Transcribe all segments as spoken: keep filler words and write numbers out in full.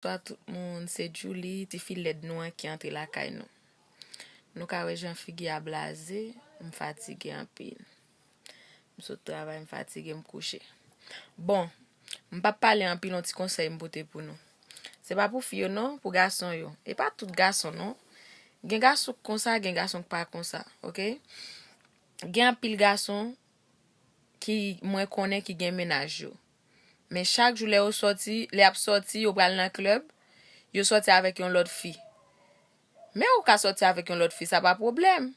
Bonswa tout moun, se Djouly, tifi lèd nou an ki antre lakay nou. Nou ka wè jan figi a blaze, m fatige anpil. M sot travay, m fatige, m kouche. Bon, m p ap pale anpil, yon ti konsèy m pote pou nou. Se pa pou fi yo non, pou gason yo. E pa tout gason non. Gen gason k konsa, gen gason k pa konsa, oke? Gen anpil gason ki mwen konnen ki gen mennaj yo. Men chak jou lè yo sòti, lè y ap sòti, yo pral nan klèb, yo sòti avèk yon lòt fi. Men ou ka sòti avèk yon lòt fi, sa pa pwoblèm.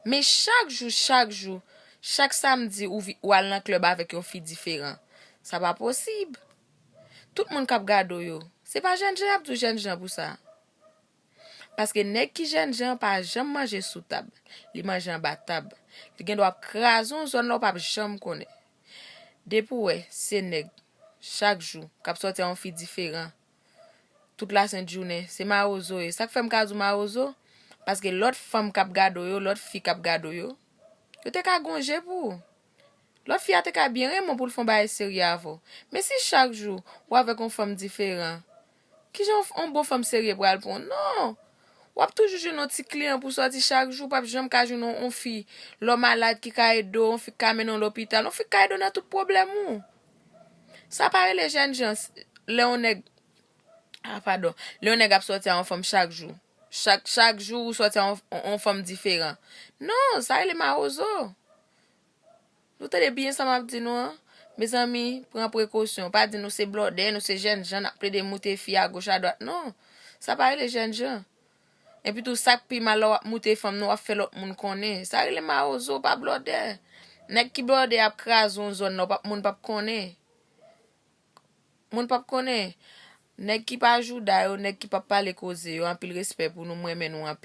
Men chak jou, chak jou, chak samdi ou, vi- ou al nan klèb avèk yon fi diferan. Sa pa posib. Tout moun k ap gade w yo, se pa jènjan y ap di w jènjan pou sa. Paske nèg ki jènjan pa janm manje sou tab. Li manje anba tab. Li gen dwa ap kraze yon zòn la ou p ap janm konnen. Depi w wè, se nèg, chak jou, k ap sòti a yon fi diferan. Tout lasent jounen, se mawozo ye. Sa k fè m ka di w mawozo? Paske lòt fanm k ap gade w yo, lòt fi k ap gade w yo, yo te ka gon je pou ou. Lòt fi a te ka byen renmen w pou l fè yon bagay serye avè w. Men si chak jou, ou avèk yon fanm diferan, kijan yon, yon bon fanm serye pral pran w? Non! W ap toujou jwenn yon ti kliyan pou sòti chak jou, w p ap janm ka jwenn yon, yon fi, lè w malad ki ka ede w, yon fi k ka mennen w lopital, yon fi k ka ede w nan tout pwoblèm ou. Sa pa rele jènjan, lè yon nèg, ah, padon, lè yon nèg ap sòti a yon fanm chak jou. Chak, chak jou ou sòti a yon, yon, yon fanm diferan. Non, sa rele mawozo. Nou tande byen sa m ap di nou an? Mezanmi, pran prekosyon. Pa di nou se blòdè, nou se jènjan, n ap plede moute fi agoch adwat. Non, sa pa rele jènjan. Epi tou, sa k pi mal, lè w ap moute fanm nan, w ap fè lòt moun konnen. Sa rele mawozo, pa blòdè. Nèg ki blòdè ap kraze yon zòn nan, w p ap, moun p ap konnen. Moun p ap konnen. Nèg ki pa jouda yo, nèg ki p ap pale koze yo, anpil respè pou nou, m renmen nou anpil.